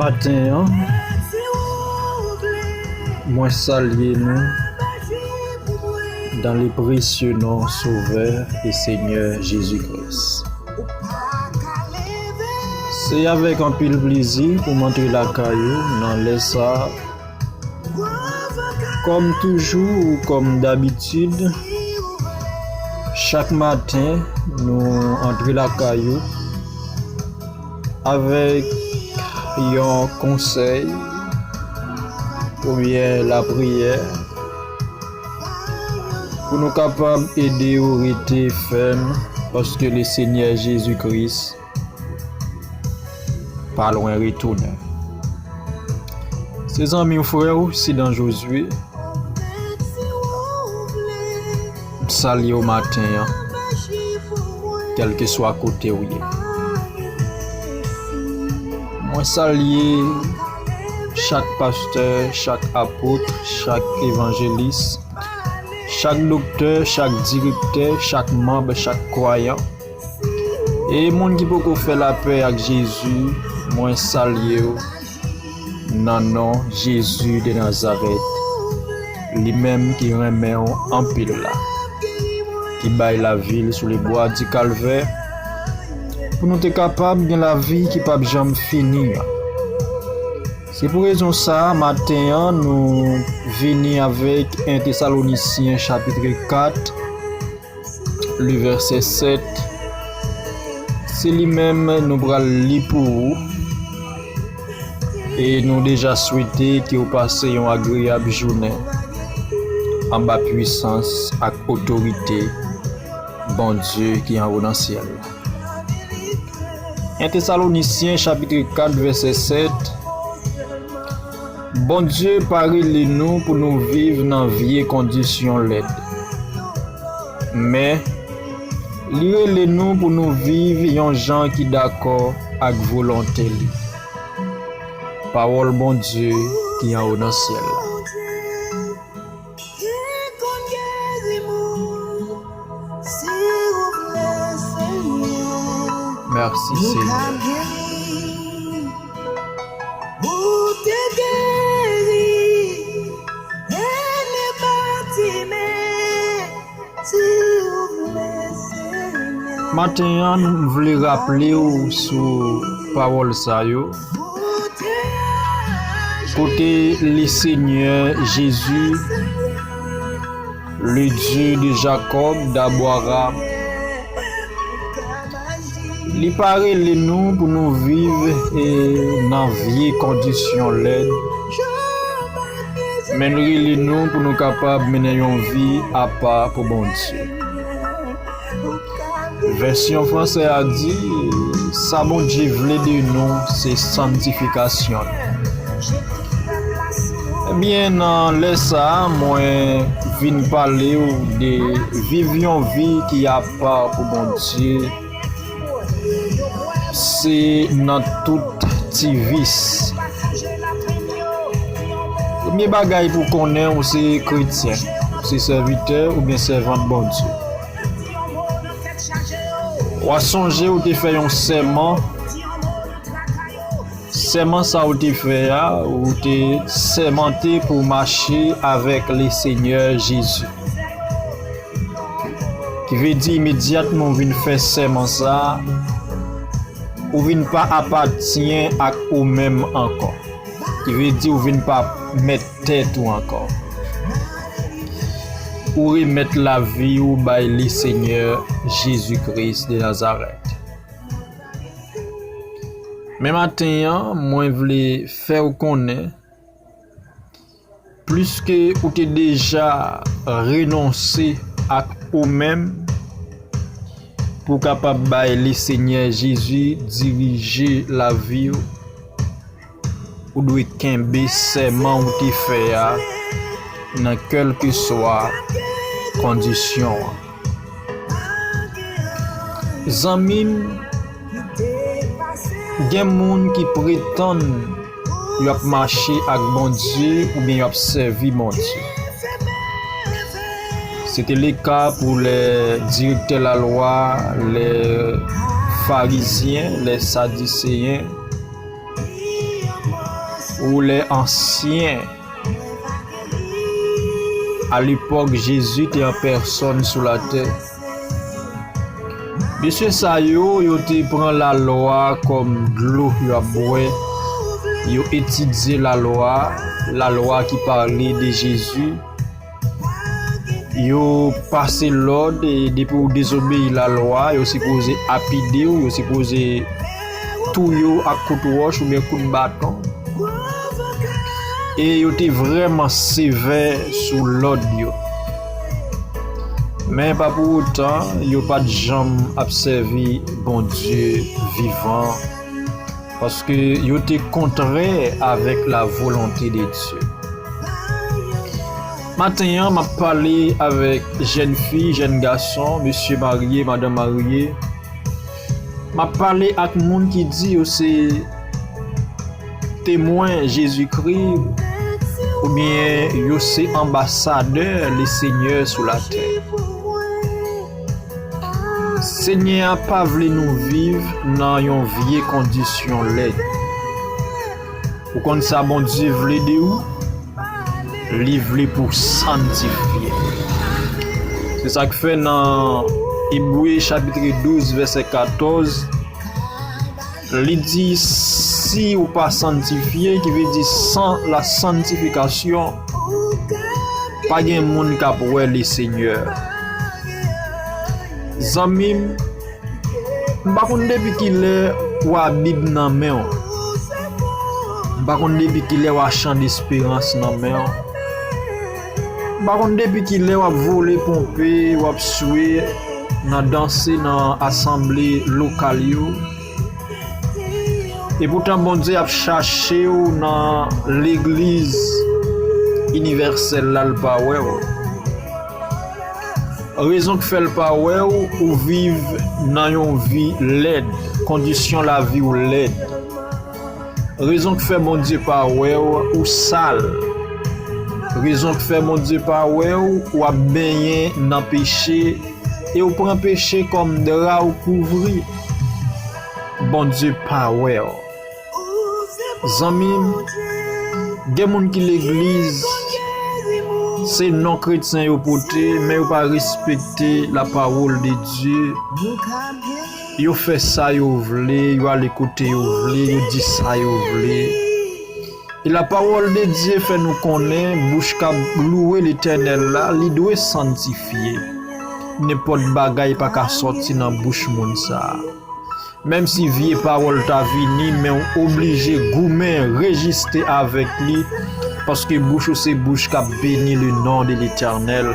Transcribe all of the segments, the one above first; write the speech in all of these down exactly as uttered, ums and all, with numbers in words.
Maten an, mwen salye nou dans le précieux nom Sauveur et Seigneur Jésus-Christ. Se avèk anpil plezi pou m antre lakay ou nan lè sa a. Kòm toujou, kòm dabitid, chak maten, nou antre lakay ou avèk yon konsèy oubyen lapriyè pou nou kapab ede w rete fèm, paske Lesenyè Jezi Kris pa lwen retounen. Se zanmi w, frè w, Sidan Jozye. M salye w maten an, kèlkeswa kote w ye. Mwen salye chak pastè, chak apot, chak evanjelis, chak doktè, chak direktè, chak manm, chak kwayan. E moun ki poko fè lapè ak Jezi, mwen salye w nan non Jezi de Nazarèt, li menm ki renmen w anpil la, ki bay lavi l sou lebwa di Kalvè, pou nou te kapab gen lavi ki p ap janm fini an. Se pou rezon sa a, maten an, nou vini avèk en Tesalonisyen chapit kat, le vèsè sèt. Se li menm nou pral li pou ou. E nou deja swete ke w pase yon agreyab jounen anba pwisans ak otorite Bondye ki anwo nan syèl la. En Tesalonisyen chapit kat vèsè sèt. Bondye pa rele nou pou nou viv nan vye kondisyon lèd. Men, li rele nou pou nou viv yon jan ki dakò ak volonte li. Pawòl Bondye ki anwo nan syèl la. Mèsi, Senyè. Maten an, m vle raple w sou pawòl sa yo. Kote Lesenyè Jezi, le Dieu de Jacob, d'Abraham, li pa rele nou pou nou viv, e, nan vye kondisyon lèd, men l rele nou pou nou kapab mennen yon vi apa pou Bondye. Vèsyon fransè a di, sa Bondye vle de nou, se santifikasyon l. Ebyen, nan lè sa a, mwen vin pale w de viv yon vi ki apa pou Bondye. Se nan tout ti vis. Premye bagay pou konnen ou se kretyen, ou se sèvitè oubyen sèvant Bondye. W a sonje ou te fè yon sèman. Sèman sa ou te fè a, ou te sèmante pou w mache avèk Lesenyè Jezi. Ki vle di imedyatman ou vin fè sèman sa a, ou vin pa apatyen ak ou menm ankò. Ki vle di ou vin pa mèt tèt ou ankò. Ou remèt lavi w bay Lesenyè Jezi Kris de Nazarèt. Men maten an, mwen vle fè w konnen, pliske ou te deja renonse ak ou menm pou w kapab bay Lesenyè Jezi dirije lavi w, ou dwe kenbe sèman ou te fè a nan kèlkeswa kondisyon an. Zanmi m, gen moun ki pretann y ap mache ak Bondye oubyen y ap sèvi Bondye. Se te leka pou lè direktè lalwa, lè farizyen, lè sadiseyen. ou les anciens, à l'époque Jésus était en personne sur la terre. Mesye sa yo, yo te pran lalwa kòm dlo yo ap bwè. Yo etidye lalwa, lalwa ki pale de Jezi. Yo pase lòd, e depi w dezobeyi lalwa, yo sipoze apide w, yo sipoze touye w ak kout wòch oubyen kout baton. E yo te vrèman sevè sou lòd yo. Men pa pou otan, yo pa t janm ap sèvi Bondye vivan, paske yo te kontrè avèk la volonte de Dye. Maten an, m ap pale avèk jèn fi, jèn gason, mesye marye, madanm marye. M ap pale ak moun ki di yo se temwen Jezikri oubyen yo se anbasadè Lesenyè sou latè. Senyè a pa vle nou viv nan yon vye kondisyon lèd. Ou konn sa Bondye vle de ou? Li vle pou w sanntifye. Se sa k fè nan Ebre chapit douz, vèsè katòz, li di, si ou pa sanntifye, ki vle di san la santifikasyon, pa gen moun k ap wè Lesenyè. Zanmi m, m pa konn depi kilè w a Bib nan men w. M pa konn depi kilè w a Chan Desperans nan men w. M pa konn depi kilè w ap vole ponpe, w ap swe nan danse nan asanble lokal yo. Epoutan, Bondye ap chache w nan legliz inivèsèl la, l pa wè w. Rezon k fè l pa wè w, ou viv nan yon vi lèd, kondisyon lavi w lèd. Rezon k fè Bondye pa wè w, ou sal. Rezon k fè Bondye pa wè w, w ap benyen nan peche, e w pran peche kòm dra w kouvri. Bondye pa wè w. Zanmi m, gen moun ki legliz, se non kretyen yo pote, men yo pa respekte la parole de Dieu. Yo fè sa yo vle, yo ale kote yo vle, yo di sa yo vle. E la parole de Dieu fè nou konnen bouch k ap louwe Letènèl la, li dwe sanntifye. Nenpòt bagay pa ka sòti nan bouch moun sa a. Menm si vye pawòl ta vini, men w oblije goumen, reziste avèk li, paske bouch ou se bouch k ap beni le non de Letènèl.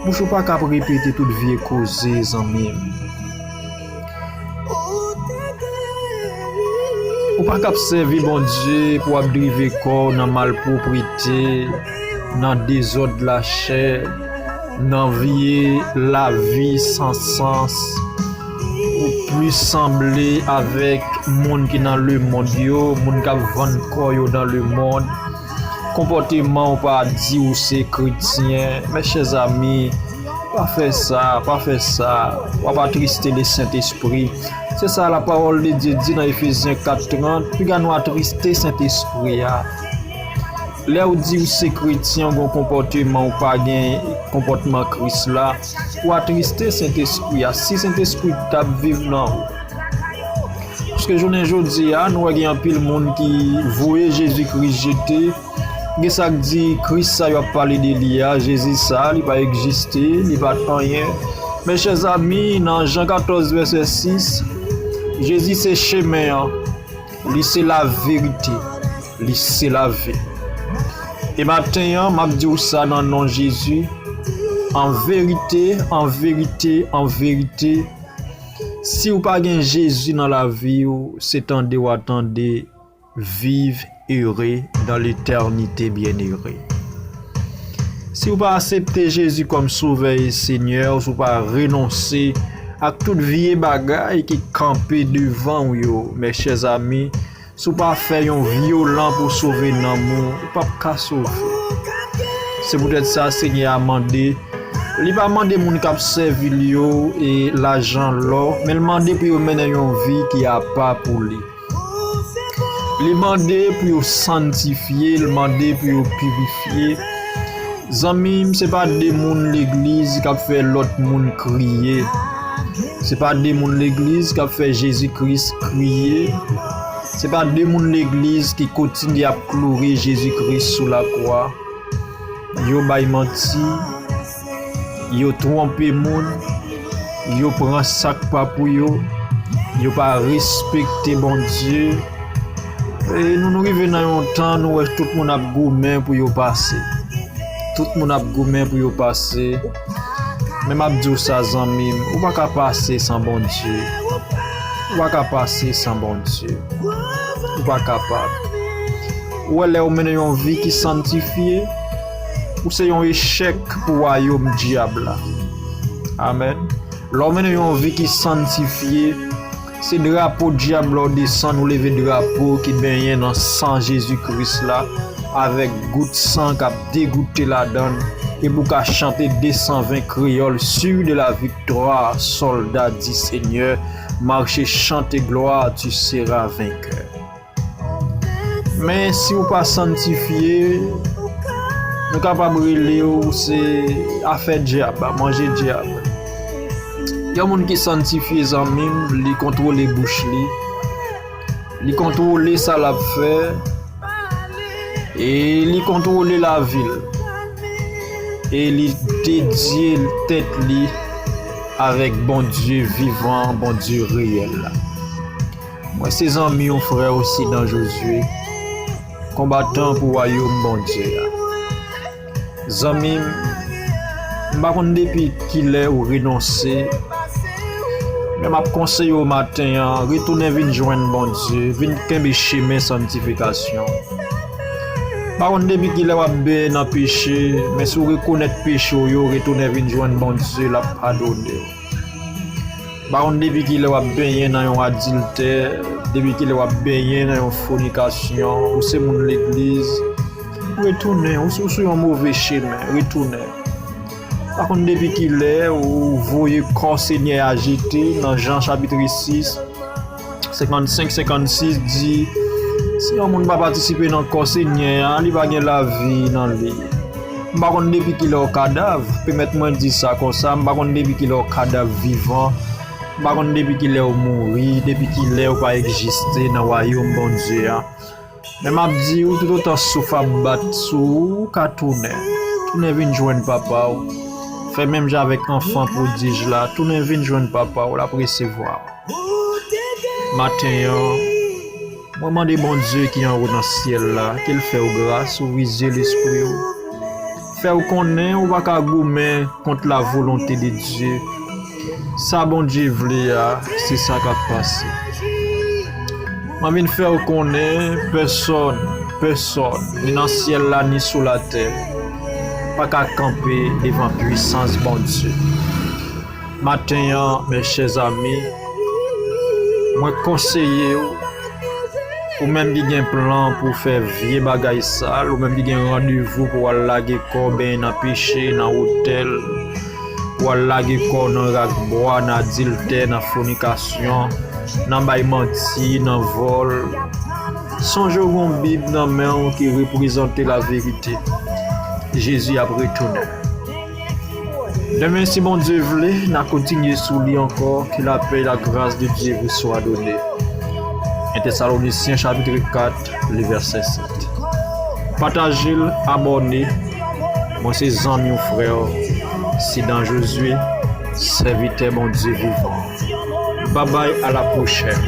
Bouch ou pa ka ap repete tout vye koze, zanmi m. Ou pa ka ap sèvi Bondye pou w ap drive kò w nan malpwoprete, nan dezòd lachè, nan vye lavi san sans. Ou plis sanble avèk moun ki nan lemonn yo, moun k ap vann kò yo nan lemonn. Konpòteman w pa di w se kretyen. Mes chers amis, pa fè sa, pa fè sa. W ap atriste Lesentespri. Se sa la parole de Dieu di nan Efezyen kat trant, piga nou atriste Sentespri a. Lè w di w se kretyen, w gen yon konpòteman, w pa gen konpòtman Kris la, w atriste Sentespri a. Si Sentespri t ap viv nan ou. Paske jounen jodi a, nou wè gen anpil moun ki voye Jezi Kris jete. Gen sa k di Kris sa yo ap pale de li a, Jezi sa, li pa egziste, li pa t anyen. Mes chers amis, nan Jan katòz vèsè sis, Jezi se chemen an, li se laverite, li se lavi. E maten an, m ap di w sa nan non Jezi, an verite, an verite, an verite, si w pa gen Jezi nan lavi w, se tande w a tande, vivre heureux dans l'éternité, bienheureux. Si w pa aksepte Jezi kòm Sovè e Senyè, si w pa renonse ak tout vye bagay ki kanpe devan w yo, mes chers amis, si w pa fè yon vyolan pou sove nanm ou, ou p ap ka sove. Se poutèt sa Senyè a mande, li pa mande moun k ap sèvi l yo e lajan, lò, men l mande pou yo mennen yon vi ki apa pou li. Li mande pou yo sanntifye, li mande pou yo pirifye. Zanmi m, se pa de moun legliz k ap fè lòt moun kriye. Se pa de moun legliz k ap fè Jezi Kris kriye. Se pa de moun legliz ki kontinye ap kloure Jezi Kris sou lakwa. Yo bay manti, yo twonpe moun, yo pran sa k pa pou yo, yo pa respekte Bondye. E nou, nou rive nan yon tan, nou wè tout moun ap goumen pou yo pase. Tout moun ap goumen pou yo pase. Men m ap di w sa, zanmi m, ou pa ka pase san Bondye. Ou pa ka pase san Bondye. Ou pa kapab. Ou wè, lè w mennen yon vi ki sanntifye, ou se yon echèk pou wayòm dyab la. Amèn. Lè w mennen yon vi ki sanntifye, se drapo dyab la w desann, ou leve drapo ki benyen nan san Jezi Kris la, avèk gout san k ap degoute ladan l, epi w ka chante de san ven kreyòl, sûr de la victoire, soldat du Seigneur, marche, chante gloire, tu seras vainqueur. Men si w pa sanntifye, nou kapab rele w se afè dyab, manje dyab. Yon moun ki sanntifye, zanmi m, li kontwole bouch li, li kontwole sa l ap fè, e li kontwole lavi l, e li dedye tèt li avèk Bondye vivan, Bondye reyèl la. Mwen se zanmi w, frè w, Sidan Jozye, konbatan pou wayòm Bondye a. Zanmi m, m pa konn depi kilè ou renonse, men m ap konseye w maten an, retounen vin jwenn Bondye, vin kenbe chemen sanntifikasyon. M pa konn depi kilè w ap benyen nan peche, men si w rekonèt peche w yo, retounen vin jwenn Bondye, l ap padone w. M pa konn depi kilè w ap benyen nan yon adiltè, depi kilè w ap benyen nan yon fònikasyon, ou se moun legliz, retounen, ou, ou sou yon move chemen, retounen. M pa konn depi kilè ou voye kò Senyè a jete nan Jan chapit sis, senkannsenk, senkannsis di, si yon moun pa patisipe nan kò Senyè a, li pa gen lavi nan li. M pa konn depi kilè w kadav, pèmèt mwen di sa konsa, m pa konn depi kilè w kadav vivan, m pa konn depi kilè w mouri, depi kilè w pa egziste nan wayòm Bondye a. Men m ap di w, toutotan souf ap bat sou ou, ou ka tounen. Tounen vin jwenn papa w. Fè menm jan avèk anfan pwodij la, tounen vin jwenn papa w, l ap resevwa w. Maten an, mwen mande Bondye ki anwo nan syèl la, ke l fè w gras, ouvri zye lespri w. Fè w konnen ou pa ka goumen kont la volonte de Dye. Sa Bondye vle a, se sa k ap pase. Mwen vin fè w konnen, pèsòn, pèsòn, ni nan syèl la, ni sou latè, pa ka kanpe devan pwisans Bondye. Maten an, mes chers amis, mwen konseye w, ou menm ki gen plan pou w fè vye bagay sal, ou menm ki gen randevou pou w al lage kò w benyen nan peche, nan otèl, pou w al lage kò w nan rak bwa, nan adiltè, nan fònikasyon, nan bay manti, nan vòl. Sonje w gen yon Bib nan men w ki reprezante laverite. Jezi ap retounen. Demen, si Bondye vle, n a kontinye sou li ankò. Que la paix et la grâce de Dieu vous soit donnée. En Thessaloniciens chapitre quatre, le verset sept. Pataje l, abòne. Mwen se zanmi w, frè w, Sidan Jozye, sèvitè Bondye vivan. Babay, a la pwochèn.